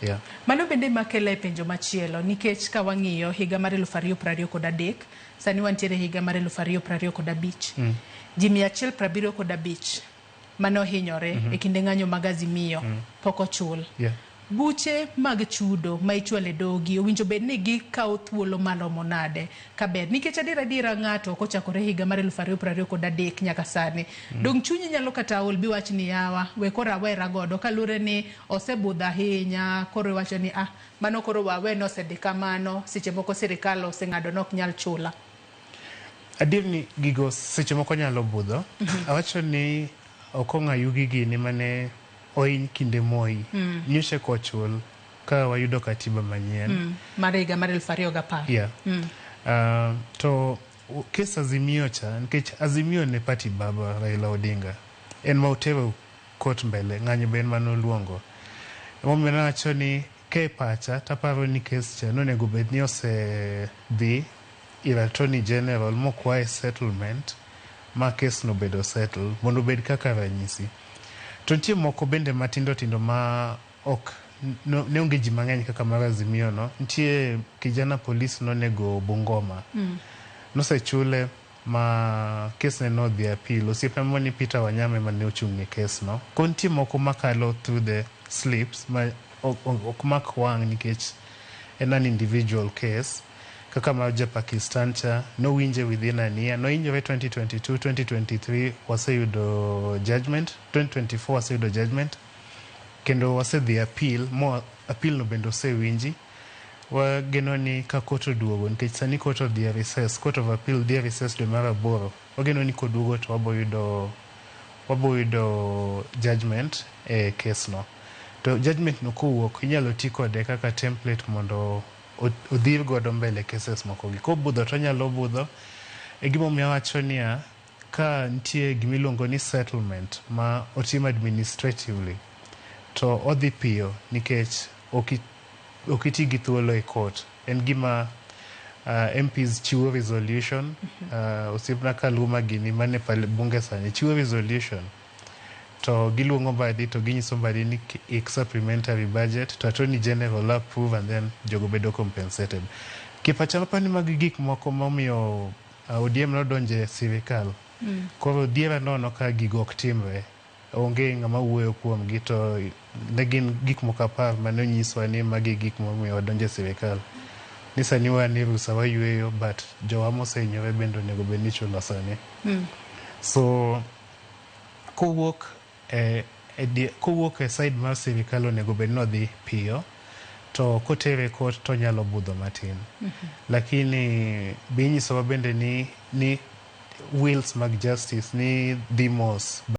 Yeah. Mano bende makela e penjo machielo nikech ka wang'iyo higa mar 2023, sani wantiere higa mar 2025. Ji 175 mane ohinyore e kinde ng'anyo mag Azimio pok ochul. Buche mag chudo ma ichwalo e dogi owinjo bed ni gikawo thuolo maromo nade kaber? Nikech adier adiera ng'ato ok ochakore higa mar 2023 nyaka sani. Dong' chunyi nyalo kata ol biwach ni yawa we koro awera godo kaluwore ni osebudho ahinya, koro iwacho ni ah, mano koro wawe ni osedhi kamano, seche moko sirikal oseng'ado ni ok nyal chula. Adier ni gigo seche moko nyalo budho. Awacho ni Okong'o Ayugi gini mane ohiny kinde Moi. Nyocha kochul ka wayudo katiba manyien. Mar higa mar 2010. Yeah. To kes Azimio cha, nikech Azimio ne party baba Raila Odinga. En ma otero court mbele, ng'anyo be en mane oluongo. Emomiyo nawacho ni ka e pacha taparo ni kes cha nonego bed ni osedhi ir Attorney General mokwaye settlement ma kes no obedo settle mondo obed kaka ranyisi. To nitie moko bende matindo tindo ma ok no, ne onge ji mang'eny kaka mar Azimio no. Nitie kijana police nonego Bungoma. Nosechule ma kes ne nodhi appeal. Osiepna moro ni Peter Wanyama ema ne ochung' e kes no. Koro nitie moko makalo through the slips ma ok mak wang' nikech en an individual case. Kaka mar ja Pakistan cha nowinje within an year. Nohinyore 2022, 2023 waseyudo judgment, 2024 waseyudo judgment kendo wasedhi appeal mo appeal no bende osewinji. Wageno ni ka court oduogo, nikech sani court odhi e recess, Court of Appeal dhi e recess dwe mar aboro. Wageno ni koduogo to wabo yudo judgment e case no. To judgment no kowuok inyalo ti kode kaka template mondo odhir godo mbele cases moko gi. Kobudho to onyalo budho. E gimomiyo awacho niya, ka nitie gimiluongo ni settlement ma otim administratively to odhi piyo nikech ok iti gi thuolo e court. En gima MPs chiwo resolution. Osiepna Kaluma gini mane bunge sani chiwo resolution to giluongo Mbadi to ginyiso Mbadi ni ik supplementary budget to Attorney General approve and then jogo bedo compensated. Kipacha maparo ni magi gik moko momiyo ODM nodonjo e sirikal. Koro dhiera nono ka gigo ok timre. Onge ng'ama wuoyo kuomgi to ne gin gik moko 10 mane onyiswa ni magi e gik momiyo wadonjo e sirikal. Ni sani wan e rusa wayueyo, but jowa mosehinyore bende onego bed ni ichulo sani. So kowuok e side mar sirikal onego bed ni odhi piyo, to kotere e court to onyalo budho matin. Lakini be inyisowa bende ni wheels mag justice ni dhi mos.